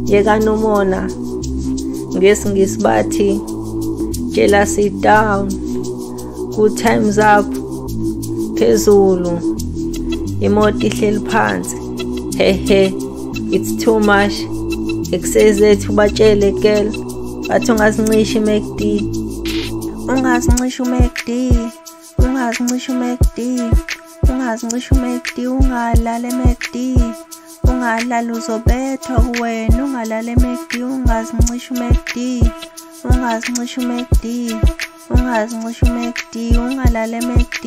Yekani umona, ngesiNgisi bathi jealousy down, good times up, phezulu, imoto ihleli phansi, he he, it's too much. Ekusezethu batshele girl, bathi ungazincisha i-McD, ungazincisha u-McD, ungazincisha u-McD, ungazincisha u-McD, ungalala e-McD, ungalala uzobethwa kuwena, ungalala e-McD, ungazincisha u-McD, ungazincisha u-McD, ungazincisha u-McD, ungalala e-McD,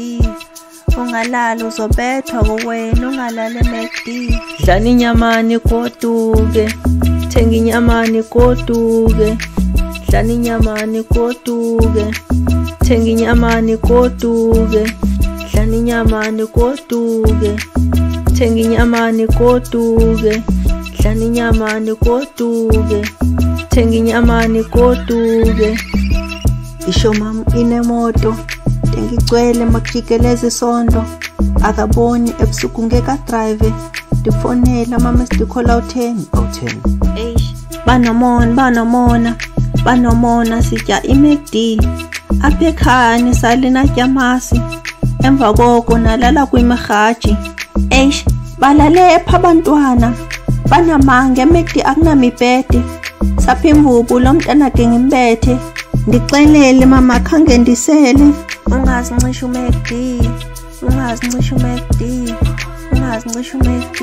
ungalala uzobethwa kuwena, ungalala e-McD. Dlani inyama nigoduke, thenga inyama nigoduke, dlani inyama nigoduke, thenga inyama nigoduke, dlani inyama nigoduke, thenga inyama nigoduke, dlani inyama nigoduke, thenga inyama nigoduke. Isho mama inemoto ngigcwele makujikeleza isondo, akaboni ebusuku ngeke adrive, ndifonela mama sidikhola u10 u10. Eish, banomona banomona banomona, sitya iMcD apha ekhaya nisale natya amasi, emva koko nalala kwimirhaji. Eish, balale pha abantwana banamanga, eMcD akunamibhede, sapha imvubu lo mntana ke ngimbethe, ndixelele mama khange ndisele. Ungazincisha uMcD, ungazincisha uMcD, ungazincisha uMcD,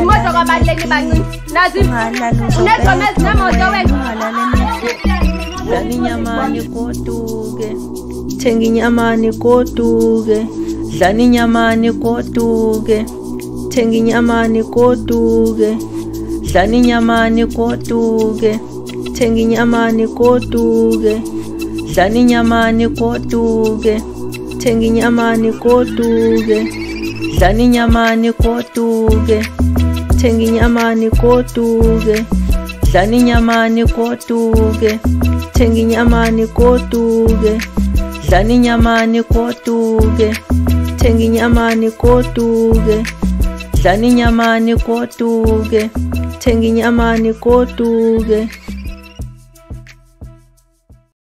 imoto kwabaluleki bancinci nazi unezoma ezinemoto wena, ungalala eMcD. Dlani inyama nigoduke, thenga inyama nigoduke, dlani inyama nigoduke, thenga inyama nigoduke, dlani inyama nigoduke, thenga inyama nigoduke, dlani inyama nigoduke, thenga inyama nigoduke, dlani inyama nigoduke, thenga inyama nigoduke, dlani inyama nigoduke, thenga inyama nigoduke, dlani inyama nigoduke, thenga inyama nigoduke, dlani inyama nigoduke, thenga inyama nigoduke.